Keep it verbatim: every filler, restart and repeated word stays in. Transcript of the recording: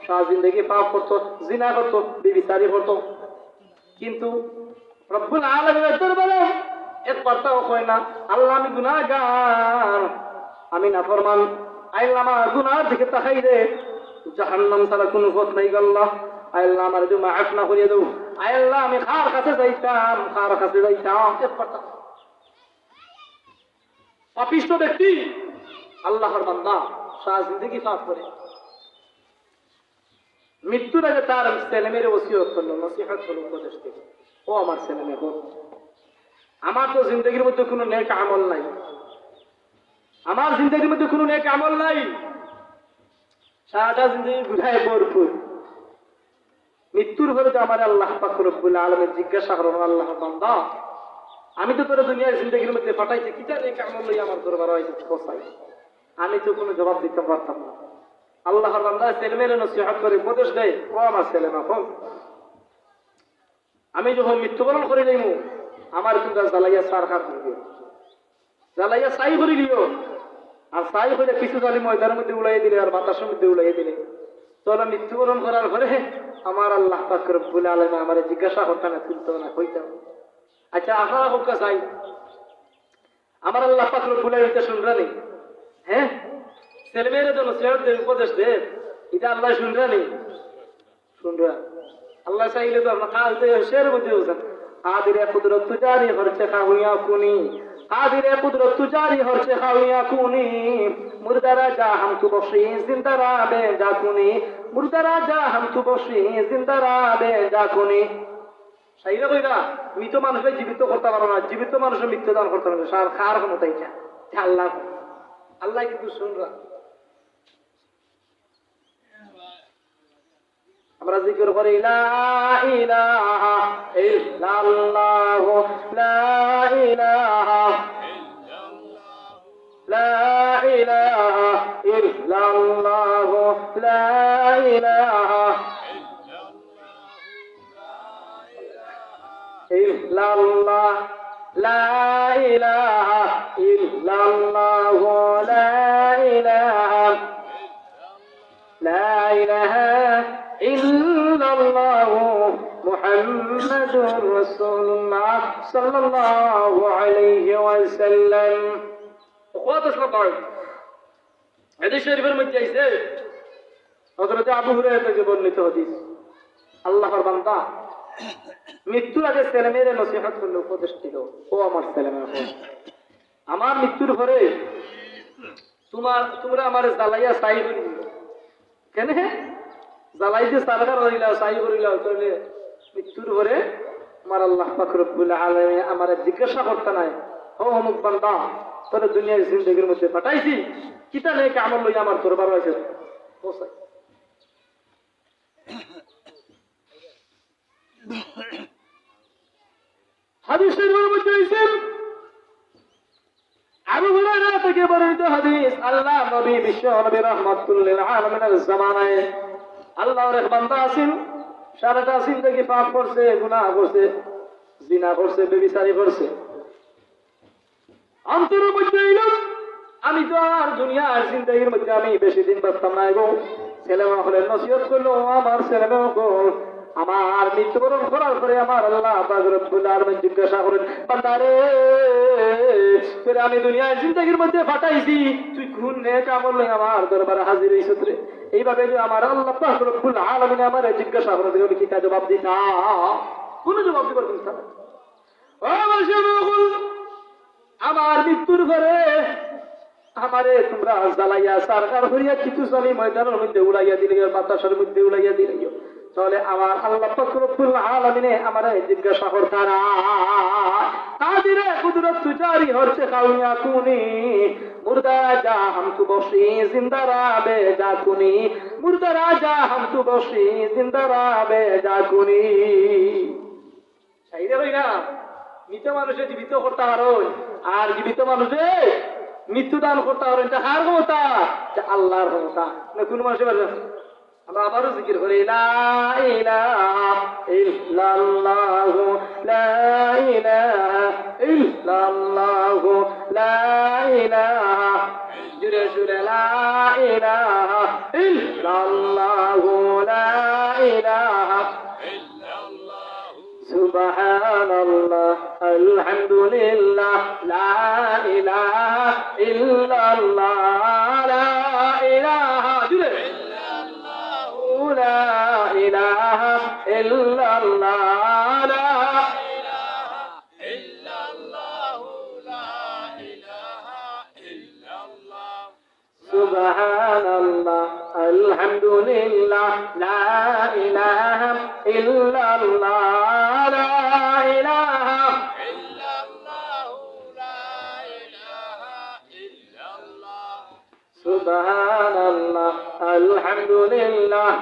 সারা জিন্দেগি পাপ করতো, জিনা করতো, বেবিচারি করতো, কিন্তু রব্বুল আলামিনের দরবারে একবারতাও কয় না, "আল্লাহ, আমি গুনাহগার, আমি নাফরমান, আয় আল্লাহ, আমার গুনার দিকে তাকাইরে, জাহান্নাম ছাড়া কুনু পথ নাই গো আল্লাহ, আয় আল্লাহ, আমারে তুমি মাফ না করিয়া দেও, আয় আল্লাহ, আমি কার কাছে যাইতাম, কার কাছে যাইতাম?" একবারতাও। পাপিষ্ঠ ব্যক্তি, আল্লাহর বান্দা, সারা জিন্দেগি পাপ করে। মৃত্যুর আগে তার ছেলেমেয়েরে ওসিয়ত করলো, নসিহত করলো, উপদেশ দিল, "ও আমার ছেলেমেয়ে, হুনো, আমার তো জিন্দেগির মধ্যে কুনু নেক আমল নাই, আমার জিন্দেগির মধ্যে কুনু নেক আমল নাই, সারাটা জিন্দেগি গুনাহে ভরপুর। মৃত্যুর পরে তো আমারে আল্লাহ পাক রব্বুল আলামিন জিজ্ঞাসা করবো, আল্লাহর বান্দা, আমি তো তোরে দুনিয়ার জিন্দেগির মধ্যে পাঠাইছি, কিতা নেক আমল লইয়া আমার দরবারে আইছস, কও চাই? আমি তো কুনু জবাব দিতাম পারতাম না।" আল্লাহর বান্দা ছেলেমেয়েরে নসিহত করে উপদেশ দেয়, "ও আমার ছেলেমেয়ে, হুনো, আমি যখন মৃত্যুবরণ করিলাইমু, আমারে তুমরা জ্বালাইয়া ছারখার করিলিও, জ্বালাইয়া ছাই করিলিও, আর ছাই করিয়া কিছু জালি ময়দানর মধ্যে উড়াইয়া দিলে আর বাতাসর মধ্যে উড়াইয়া দিলে, তাইলে মৃত্যুবরণ করার পরে আমার আল্লাহ পাক রব্বুল আলামিন আমারে জিজ্ঞাসা করতা না, তুলতা না, কইতা না।" আচ্ছা, আপনারা কউক্কা চাই, আমার আল্লাহ পাক রব্বুল আলামিন ইতা শুনরা নি? হ্যাঁ? ছেলেমেয়েরে তো নসিহত দেয়, উপদেশ দেয়, ইতা আল্লাহ শুনরা নি? শুনরা। আল্লাহ চাইলে তো আপনার কাল তো শের মধ্যে হোসেন, "কাদিরে কুদরত তু জারি হরছে খাউয়া কুনি, কাদিরে কুদরত তু জারি হরছে খাউয়া কুনি, মুর্দা রাজা হাম তু বখশি জিন্দা রাবে যা কুনি, মুর্দা রাজা হাম তু বখশি জিন্দা রাবে যা কুনি।" শাইরে কইরা, "মৃত মানুষরে জীবিত করতা পারো না, জীবিত মানুষরে মৃত্যু দান করতা পারো না, সার কার ক্ষমতা ইটা? ইটা আল্লাহ।" আল্লাহ কিন্তু শুনরা। আমরা জিকির করি, লা ইলাহা ইল্লাল্লাহু, লা ইলাহা, লা ইলাহা ইল্লাল্লাহু, লা ইলাহা ইল্লাল্লাহ, লা ইলাহা ইল্লাল্লাহু, লা ইলাহা, লা ইলাহা ইল্লাল্লাহু মুহাম্মাদুর রাসূলুল্লাহ সাল্লাল্লাহু আলাইহি ওয়াসাল্লাম। কত শ্রদ্ধা হয়। হাদিস শরীফের মধ্যে আইছে, হযরত আবু হুরায়রা থেকে বর্ণিত হাদিস, আল্লাহর বান্দা মৃত্যুর আগে ছেলেমেয়েরে নসিহত করলো, উপদেশ দিল, "ও আমার ছেলেমেয়ে, আমার মৃত্যুর পরে তোমার, তোমরা আমারে জ্বালাইয়া ছাই করিলিও।" কেনে? জ্বালাই যে ছারখার করিলাও, ছাই করিলাও, তাইলে মৃত্যুর পরে আমার আল্লাহ পাক রব্বুল আলামিন আমারে জিজ্ঞাসা করতা নায়, "ও অমুক বান্দা, তোরে দুনিয়ার জিন্দেগির মধ্যে পাঠাইছি, কিতা নেক আমল লইয়া আমার দরবারো আইছস?" ও ছাই। হাদিস শরীফের মধ্যে আইছে, আবু হুরায়রা থেকে বর্ণিত হাদিস, আল্লাহর নবী, বিশ্ব নবী রাহমাতুল লিল আলামিনের জামানায় আল্লাহর এক বান্দা আছেন, সারাটা জিন্দেগি পাপ করছে, গুনাহ করছে, জিনা করছে, ব্যভিচারী করছে। অন্তরের মধ্যে অইল, "আমি তো আর দুনিয়ার জিন্দেগির মধ্যে আমি বেশি দিন বাঁচতাম না গো।" ছেলেমেয়ে অকলরে নসিহত করলো, "ও আমার ছেলেমেয়ে অকল, আমার মৃত্যুবরণ করার পরে আমার আল্লাহ পাক রব্বুল আলামিন জিজ্ঞাসা করইন, 'বান্দা রে, তোরে আমি দুনিয়ার জিন্দেগির মধ্যে পাঠাইছি, তুই কুন নেক আমল লইয়া আমার দরবারে হাজির অইছস রে?'" এইভাবে যদি আমার আল্লাহ পাক রব্বুল আলামিনে আমারে জিজ্ঞাসা করইন, তাইলে কিতা জবাব দিতাম? কুনু জবাব দিবার কুনু স্থান নাই। ও আমার ছেলেমেয়ে অকল, আমার মৃত্যুর পরে আমারে তোমরা জ্বালাইয়া ছারখার করিয়া কিছু জালি ময়দানর মধ্যে উড়াইয়া দিলাইও, বাতাসর মধ্যে উড়াইয়া দিলাইও, তাইলে আমার আল্লাহ পাক রব্বুল আলামিনে আমারে জিজ্ঞাসা করতা নায়, "কাদিরে কুদরত তু জারি হরছে খাউয়া কুনি, মুর্দা রাজা হাম তু বখশি জিন্দা রাবে যা কুনি, মুর্দা রাজা হাম তু বখশি জিন্দা রাবে যা কুনি।" শাইরে কইরা, মৃত মানুষরে জীবিত করতা পারইন, আর জীবিত মানুষরে মৃত্যু দান করতা পারইন, ইটা কার ক্ষমতা? ইটা আল্লাহর ক্ষমতা। না কুনু মানুষে পারে না। আমরা আবারও জিকির করি, লা ইলাহা ইল্লাল্লাহু, লা ইলাহা ইল্লাল্লাহু, লা ইলাহা, জোরে সুরে, লা ইলাহা ইল্লাল্লাহু, سبحان الله، الحمد لله، لا إله إلا الله، لا إله، জুরে। لا إله إلا الله، لا إله إلا الله، لا إله إلا الله. سبحان الله، الحمد لله، لا إله إلا الله، لا إله إلا الله، لا إله إلا الله. سبحان الله، الحمد لله،